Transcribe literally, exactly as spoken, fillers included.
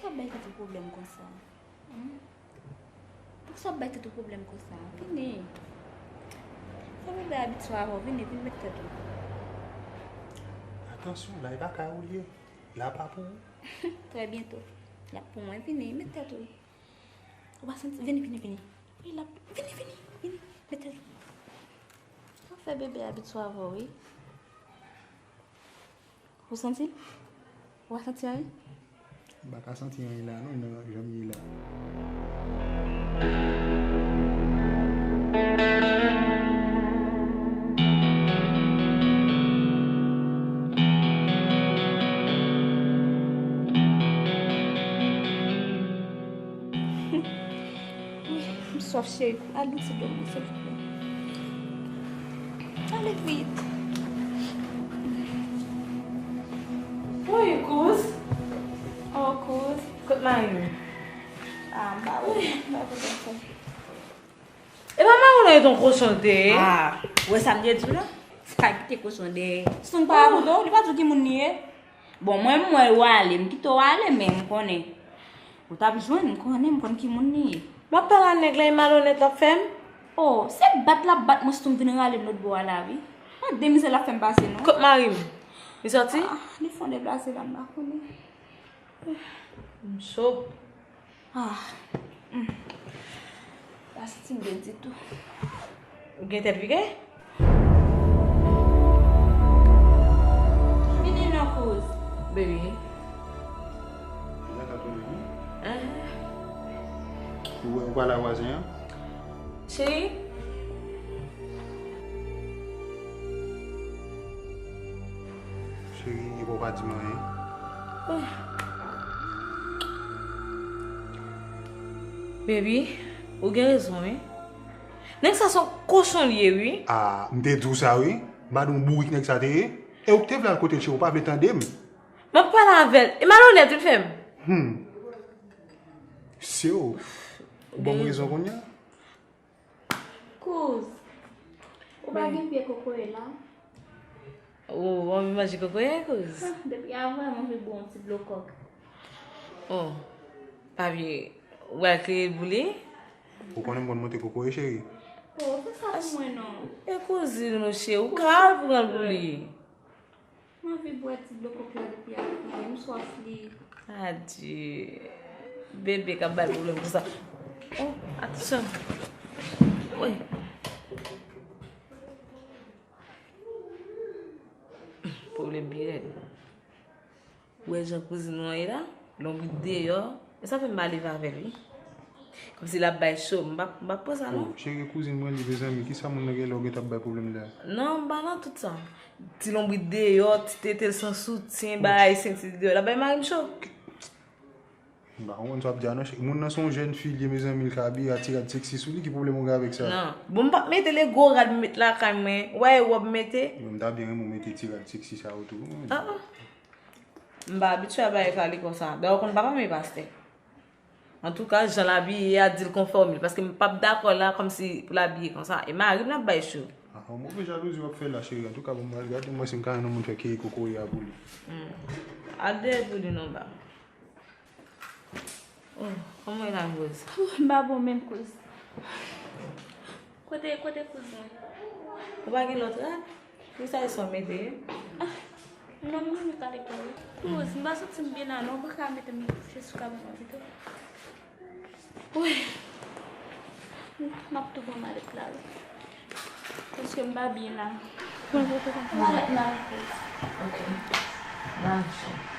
Poukisa w ap bay tèt ou pwoblèm konsa? Hmm? Poukisa w ap bay tèt ou pwoblèm konsa? Vini. Fè bebe abitye avè w. Vini, vin met tèt ou. Atansyon, la e pa kay ou l ye. La pa pou ou. Trè byento. L ap pou mwen. Vini, met tèt ou. Ou pa santi? Vini, vini, vini. Wi, l ap, vini, vini, vini. Met tèt ou. Fè bebe abitye avè w, wi. Ou santi l? Ou pa santi anyen? M pa ka santi anyen la non, nan jan m ye la. Wi, m swaf, cheri. Al yon ti dlo mwen, silvouplè. Ale vit. Wi, kouz. Oh, kouz. Kot mari m? Ah, m pa wè, m pa wè kote l fè. E pa mari w nan yon kochon te ye? Ah, ou wè sa m te di w la? Sa ki te kochon dèyè. Si w pa akoute w, li pa di w ki moun li ye. Bon, mwen, m wè w ale, m kite w ale, men m konnen. Ou t ap jwenn, m konnen, m konn ki moun li ye. M ap pale a nèg la, e malonèt l ap fè m. Oh, se bat l ap bat mwen, sitou m vin rale m lòt bò a la, wi. Pa de mizè l ap fè m pase, non. Kot mari m? Li sòti? Ah, li fon deplase la, m pa konnen. M cho. Ah. Mm. Pa santi m byen ditou. Ou gen tèt pike? Vini non, kouz. Baby. Ou wè, ou pale a vwazen an? Cheri? Cheri, epa w pa di m anyen. Baby, ou gen rezon, wi. Nèg sa se yon kochon li ye, wi. Ah, m te di w sa, wi. M pa di w bourik nèg sa te ye? E ou k te vle al kote l, cheri, ou pa vle tande m. M ap pale avè l. E malonèt, li fè m. Hmm. Se w. Ou ban m rezon kounye a? Kouz, ou pa gen pye kokoye la? Ou anvi manje kokoye, kouz? Ah, depi avan, m anvi bwè yon ti dlo kòk. Oh, pa vye, ou al kreye l pou li? Ou konnen m konn monte kokoye, cheri. Oh, fè sa pou mwen non. E kouzin ou, cheri, ou ka al pran l pou li. M anvi bwè ti dlo kòk la depi avan, m swaf li. Adye. Bebe k ap bay pwoblèm konsa. Oh, atansyon. Wi. Pwoblèm pi rèd. Ou wè jan kouzin nou an ye la? Lonbrit deyò. E sa fè m pa leve avè l, wi. Kòmsi l ap bay cho. M pa, m pa pran sa, non. Oh, cheri, kouzin mwen li, mezanmi. Kisa moun nan gen lè w gentan ap bay pwoblèm la? Non, m pa nan tout sa. Ti lonbrit deyò, ti tete l san soutyen, bagay senti deyò. L ap bay mari m cho. M pa konprann sa w ap di a, non, cheri. Moun nan se yon jèn fi li ye, mezanmi, l ka abiye a ti rad seksi sou li. Ki pwoblèm ou gen avèk sa? Non. Bon, m p ap mete le gwo rad m met lakay mwen. Ou pa wè wòb m mete? Yo, m ta byen renmen w mete ti rad seksi sa yo tou. Ah, ah. M pa abitye a bagay sa li konsa. Dayè, ou konn papa m e pastè. Antouka, jan l abiye a, di l konfòme l, paske m p ap dakò la kòmsi pou l abiye konsa. E mari m l ap bay cho. Ah, yon move jalouzi w ap fè la, cheri. Antouka, bon, m al gade, m wè si m ka jwenn yon moun fè kere kokoye a pou li. Hmm. Al dèyè pou li non, ba. Oh, kòman w ye la, Rose? Oh, m pa bon menm, kouz. Kote, kote kouz mwen? Ou pa gen lòt rad? Poukisa e sa w mete? Ah, non, m renmen kale kè wi. Kouz, m pa santi m byen la non, ou pa ka mete m kouche sou kabann nan pito? Wi. M ap tou pran malèt la wi. Paske m pa byen la. Pran malèt la wi, kouz. Ok. Mache.